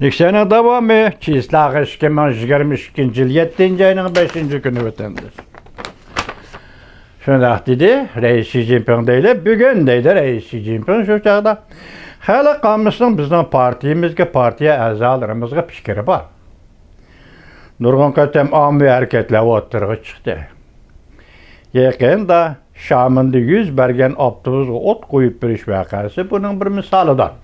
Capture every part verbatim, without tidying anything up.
لېكسىيەنىڭ داۋامى. چىسلاغ ئىككى مىڭ يىگىرمە ئىككىنچى يىل يەتتىنچى ئاينىڭ بەشىنچى كۈنى ۋەتەنداش. شۇنداق دېدى رەئىس شى جىنپىڭ دەيلى، بۈگۈن دەيدۇ رەئىس شى جىنپىڭ شۇ چاغدا. خەلق ئاممىسىنىڭ بىزنىڭ پارتىيىمىزگە، پارتىيە ئەزالىرىمىزغا پىكرى بار. نۇرغۇن قېتىم ئاممىۋى ھەرىكەتلەر ئوتتۇرىغا چىقتى. يېقىندا شامېندا يۈز بەرگەن ئاپتوبۇسقا ئوت قويۇپ بېرىش ۋەقەسى بۇنىڭ بىر مىسالىدۇر.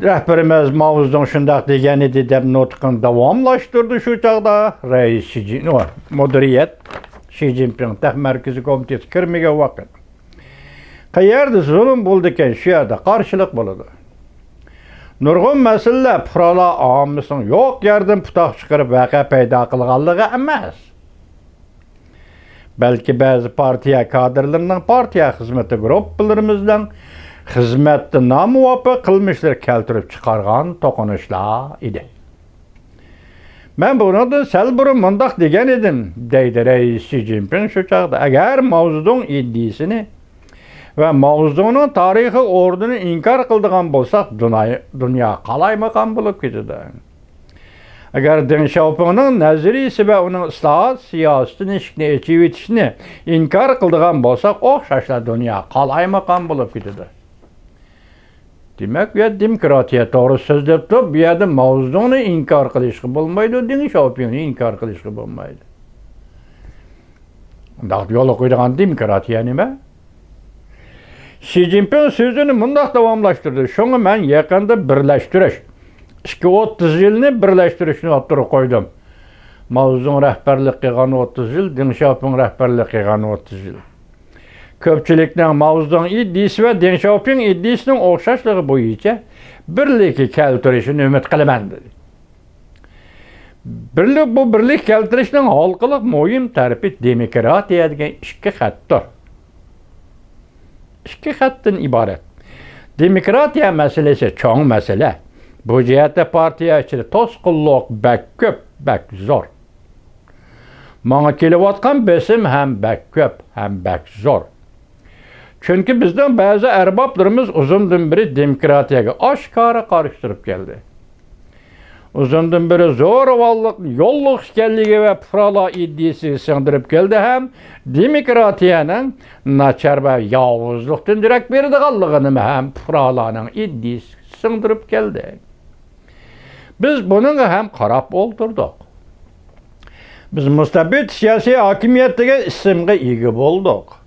رەھبىرىمىز ماۋزېدۇڭ شۇنداق دېگەن ئىدى دەپ نۇتقىنى داۋاملاشتۇردى شۇ چاغدا رەئىس شى جىن-، مۇدىرىيەت شى جىنپىڭ تەق مەركىزىي كومىتېتى كىرمىگەن ۋاقىت. قەيەردە زۇلۇم بولىدىكەن، شۇ يەردە قارشىلىق بولىدۇ. نۇرغۇن مەسىلىلەر پۇقرالار ئاممىسىنىڭ يوق يەردىن پۇتاق چىقىرىپ ۋەقە پەيدا قىلغانلىقى ئەمەس. بەلكى بەزى پارتىيە كادىرلىرىنىڭ پارتىيە خىزمىتى گۇرۇپپىلىرىمىزنىڭ خىزمەتتە نامۇۋاپىق قىلمىشلىرى كەلتۈرۈپ چىقارغان توقۇنۇشلار ئىدى. مەن بۇنىڭدىن سەل بۇرۇن مۇنداق دېگەن ئىدىم، دەيدۇ رەئىس شى جىنپىڭ شۇ چاغدا، ئەگەر ماۋزېدۇڭ ئىدىيىسىنى ۋە ماۋزېدۇڭنىڭ تارىخىي ئورنىنى ئىنكار قىلىدىغان بولساق، دۇناي-، دۇنيا قالايمىقان بولۇپ كېتىدۇ. ئەگەر دېڭ شياۋپىڭنىڭ نەزەرىيىسى ۋە ئۇنىڭ ئىسلاھات سىياسىتىنى ئىشىكنى ئېچىۋېتىشنى ئىنكار قىلىدىغان بولساق، ئوخشاشلا دۇنيا قالايمىقان بولۇپ كېتىدۇ. دېمەك، بۇ يەردە دېموكراتىيە توغرىسىدا سۆزلەپ تۇرۇپ، بۇ يەردە ماۋزېدۇڭنى ئىنكار قىلىشقا بولمايدۇ، دېڭ شياۋپىڭنى ئىنكار قىلىشقا بولمايدۇ. ئۇنداق يولغا قويىدىغان دېموكراتىيە نېمە؟ شى جىنپىڭ سۆزىنى مۇنداق داۋاملاشتۇردى، شۇڭا مەن يېقىندا بىرلەشتۈرۈش، ئىككى ئوتتۇز يىلنى بىرلەشتۈرۈشنى ئوتتۇرىغا قويدۇم. ماۋزېدۇڭ رەھبەرلىك قىلغان ئوتتۇز يىل، دېڭ شياۋپىڭ رەھبەرلىك قىلغان ئوتتۇز يىل. كۆپچىلىكنىڭ ماۋزېدۇڭ ئىدىيىسى ۋە دېڭ شياۋپىڭ ئىدىيىسىنىڭ ئوخشاشلىقى بويىچە بىرلىككە كەلتۈرۈشىنى ئۈمىد قىلىمەن، دېدى. بىرلىك، بۇ بىرلىك كەلتۈرۈشنىڭ ھالقىلىق مۇھىم تەرىپى دېموكراتىيە دېگەن ئىككى خەتتۇر. ئىككى خەتتىن ئىبارەت. دېموكراتىيە مەسىلىسى چوڭ مەسىلە. بۇ جەھەتتە پارتىيە ئىچىدە توسقۇنلۇق بەك كۆپ، بەك زور. ماڭا كېلىۋاتقان بېسىم ھەم بەك كۆپ، ھەم بەك زور. چۈنكى بىزنىڭ بەزى ئەربابلىرىمىز ئۇزۇندىن بېرى دېموكراتىيەگە ئاشكارا قارشى تۇرۇپ كەلدى. ئۇزۇندىن بېرى زورىۋاللىق يوللۇق ئىكەنلىكى ۋە پۇقرالار ئىدىيىسىگە سىڭدۈرۈپ كەلدى ھەم دېموكراتىيەنىڭ ناچار ۋە ياۋۇزلۇقتىن دېرەك بېرىدىغانلىقىنى ھەم پۇقرالارنىڭ ئىدىيىسىگە سىڭدۈرۈپ كەلدى. بىز بۇنىڭغا ھەم قاراپ ئولتۇردۇق. بىز مۇستەبىت سىياسىي ھاكىمىيەت دېگەن ئىسىمغا ئىگە بولدۇق.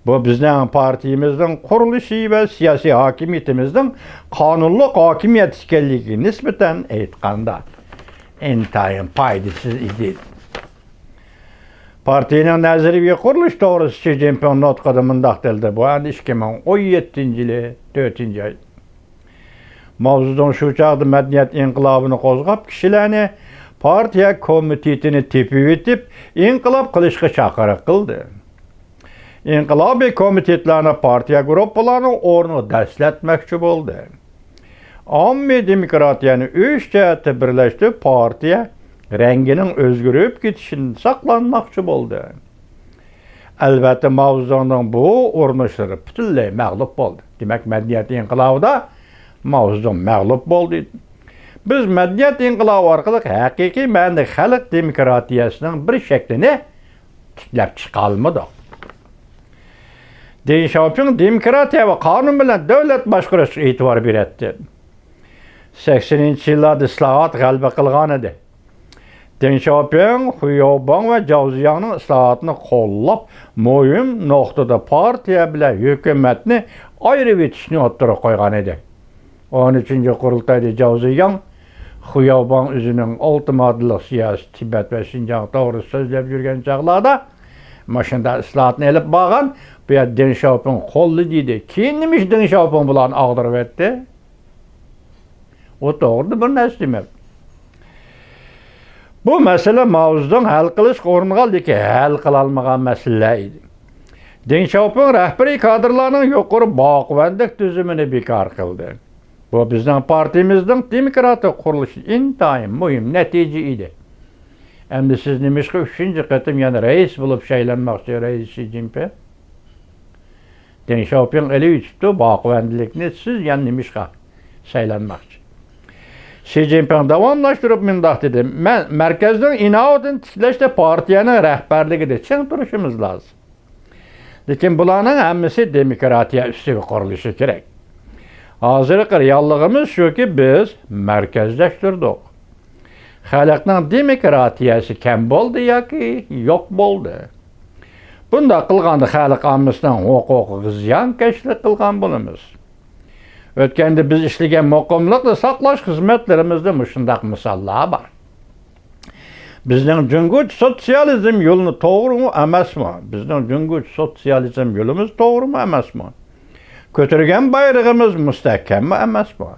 بۇ بىزنىڭ پارتىيىمىزنىڭ قۇرۇلۇشى ۋە سىياسىي ھاكىمىيىتىمىزنىڭ قانۇنلۇق ھاكىمىيەت ئىكەنلىكىگە نىسبەتەن ئېيتقاندا، ئىنتايىن پايدىسىز ئىدى. پارتىيىنىڭ نەزەرىيىۋى قۇرۇلۇشى توغرىسىدا شى جىنپىڭ نۇتقىدا مۇنداق دېدى، بۇ ئەمدى ئىككى مىڭ ئون يەتتىنچى يىلى تۆتىنچى ئاي. ماۋزېدۇڭ شۇ چاغدا مەدەنىيەت ئىنقىلابىنى قوزغاپ، كىشىلەرنى پارتىيە كومىتېتىنى تېپىۋېتىپ، ئىنقىلاب قىلىشقا چاقىرىق قىلدى. ئىنقىلابىي كومىتېتلارنى پارتىيە گۇرۇپپىلارنىڭ ئورنىغا دەسسەتمەكچى بولدى. ئاممىي دېموكراتىيەنى ئۈچ جەھەتتە بىرلەشتۈرۈپ، پارتىيە رەڭگىنىڭ ئۆزگىرىپ كېتىشىدىن ساقلانماقچى بولدى. ئەلۋەتتە، ماۋزېدۇڭنىڭ بۇ ئۇرۇنۇشلىرى پۈتۈنلەي مەغلۇپ بولدى. دېمەك، مەدەنىيەت ئىنقىلابىدا ماۋزېدۇڭ مەغلۇپ بولدى. بىز مەدەنىيەت ئىنقىلابى ئارقىلىق ھەقىقىي مەنىدە خەلق دېموكراتىيەسىنىڭ بىر شەكلىنى تىكلەپ چىقالمىدۇق. دېڭ شياۋپىڭ دېموكراتىيە ۋە قانۇن بىلەن دۆلەت باشقۇرۇشقا ئېتىبار بېرەتتى. سەكسىنىنچى يىللاردا ئىسلاھات غەلىبە قىلغانىدى. دېڭ شياۋپىڭ، خۇياۋباڭ ۋە جاۋ زىياڭنىڭ ئىسلاھاتنى قوللاپ، مۇھىم نۇقتىدا پارتىيە بىلەن ھۆكۈمەتنى ئايرىۋېتىشنى ئوتتۇرىغا قويغانىدى. ئون ئۈچىنچى قۇرۇلتايدا جاۋ زىياڭ، خۇياۋباڭ ئۆزىنىڭ ئالتە ماددىلىق سىياسىي تىبەت ۋە شىنجاڭ توغرىسىدا سۆزلەپ يۈرگەن چاغلاردا مۇشۇنداق ئىسلاھاتنى ئېلىپ بارغان، بۇ يەردە دېڭ شياۋپىڭ قوللىدى دېدى. كېيىن نېمە ئىش دېڭ شياۋپىڭ بۇلارنى ئاغدۇرۇۋەتتى؟ ئۇ توغرىدا بىر نەرسە دېمەپتۇ. بۇ مەسىلە ماۋزېدۇڭ ھەل قىلىشقا ئۇرۇنغان، لېكىن ھەل قىلالمىغان مەسىلىلەر ئىدى. دېڭ شياۋپىڭ رەھبىرىي كادىرلارنىڭ يۇقىرى باقىۋەندىلىك تۈزۈمىنى بىكار قىلدى. بۇ بىزنىڭ پارتىيىمىزنىڭ دېموكراتىك قۇرۇلۇشى ئىنتايىن مۇھىم نەتىجە ئىدى. ئەمدى سىز نېمىشقا ئۈچىنچى قېتىم يەنە رەئىس بولۇپ سايلانماقچى، رەئىس شى جىنپىڭ؟ دېڭ شياۋپىڭ ئېلىۋېتىپتۇ باقىۋەندىلىكنى، سىز يەنە نېمىشقا؟ سايلانماقچى. شى جىنپىڭ داۋاملاشتۇرۇپ مۇنداق دېدى، مەن مەركەزنىڭ ئىناۋىتىنى تىكلەشتە پارتىيەنىڭ رەھبەرلىكىدە چىڭ تۇرۇشىمىز لازىم. لېكىن بۇلارنىڭ ھەممىسى دېموكراتىيە ئۈستىگە قۇرۇلۇشى كېرەك. ھازىرقى رېئاللىقىمىز شۇكى، بىز مەركەزلەشتۈردۇق. خەلقنىڭ دېموكراتىيەسى كەم بولدى ياكى يوق بولدى. بۇنداق قىلغاندا خەلق ئاممىسىنىڭ ھوقۇقىغا زىيانكەشلىك قىلغان بولىمىز. ئۆتكەندە بىز ئىشلىگەن مۇقىملىقنى ساقلاش خىزمەتلىرىمىزدە مۇشۇنداق مىساللار بار. بىزنىڭ جۇڭگوچە سوتسىيالىزم يولىنى توغرىمۇ ئەمەسمۇ؟ بىزنىڭ جۇڭگوچە سوتسىيالىزم يولىمىز توغرىمۇ ئەمەسمۇ؟ كۆتۈرگەن بايرىقىمىز مۇستەھكەممۇ ئەمەسمۇ؟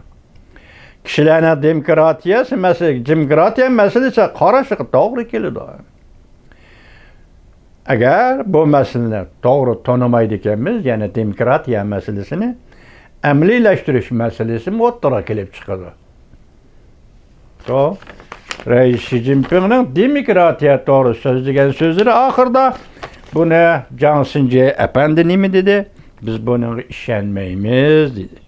كىشىلەرنىڭ دېموكراتىيەسى مەسىلە، دېموكراتىيە مەسىلىسىگە قاراشقا توغرا كېلىدۇ. ئەگەر بۇ مەسىلىنى توغرا تونۇمايدىكەنمىز، يەنى دېموكراتىيە مەسىلىسىنى ئەمەلىيلەشتۈرۈش مەسىلىسىمۇ ئوتتۇرىغا كېلىپ چىقىدۇ. تو، رەئىس شى جىنپىڭنىڭ دېموكراتىيە توغرا سۆزلىگەن سۆزلىرى ئاخىرىدا، بۇنى جاڭ سىنجې ئەپەندى نېمە دېدى؟ بىز بۇنىڭغا ئىشەنمەيمىز دېدى.